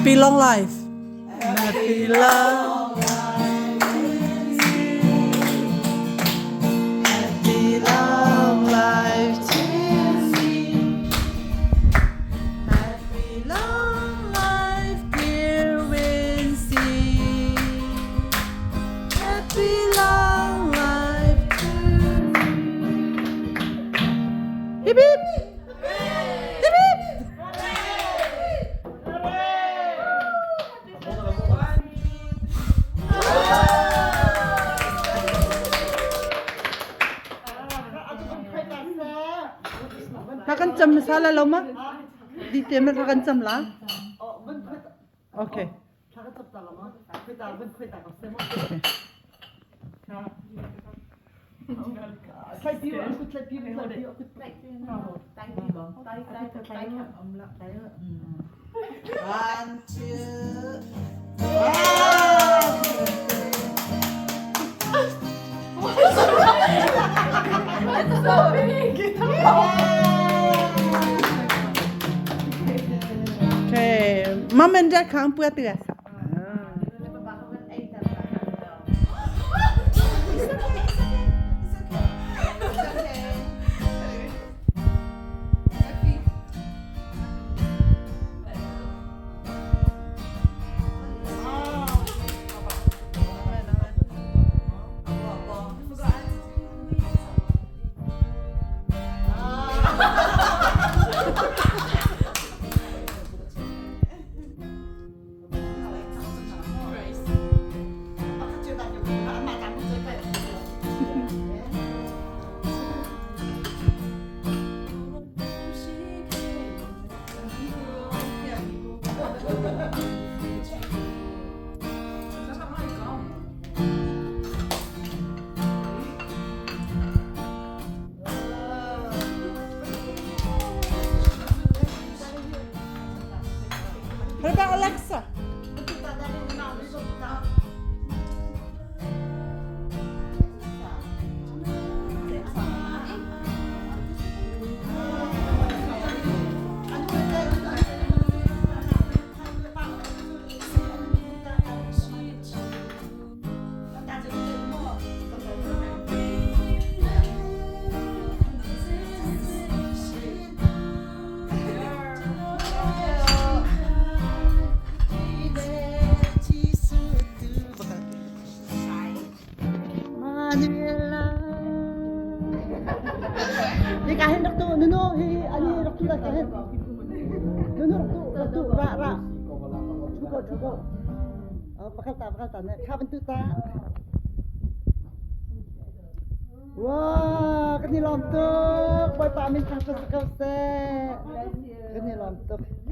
Happy long life. Happy long life to you. Happy long life to you. Happy long life, dear Wincy. Happy long life to you. Hip hip! Hip hip! Thla kan cam hmasa la lo ma? Di te ma thla kan cam la? Okay. One, two. Okay. Mom and Dad 康不要对啊。What about Alexa? Ni ka hin rak tu nunu hi ani rak tu ka hin nunu rak tu rak tu ra ra thu ko thu ko pakhat ta pakhat ta ne kha ban tu ta Wow, kan i lawm tuk. Bawipa min thangṭhat si ko seh. Kan i lawm tuk.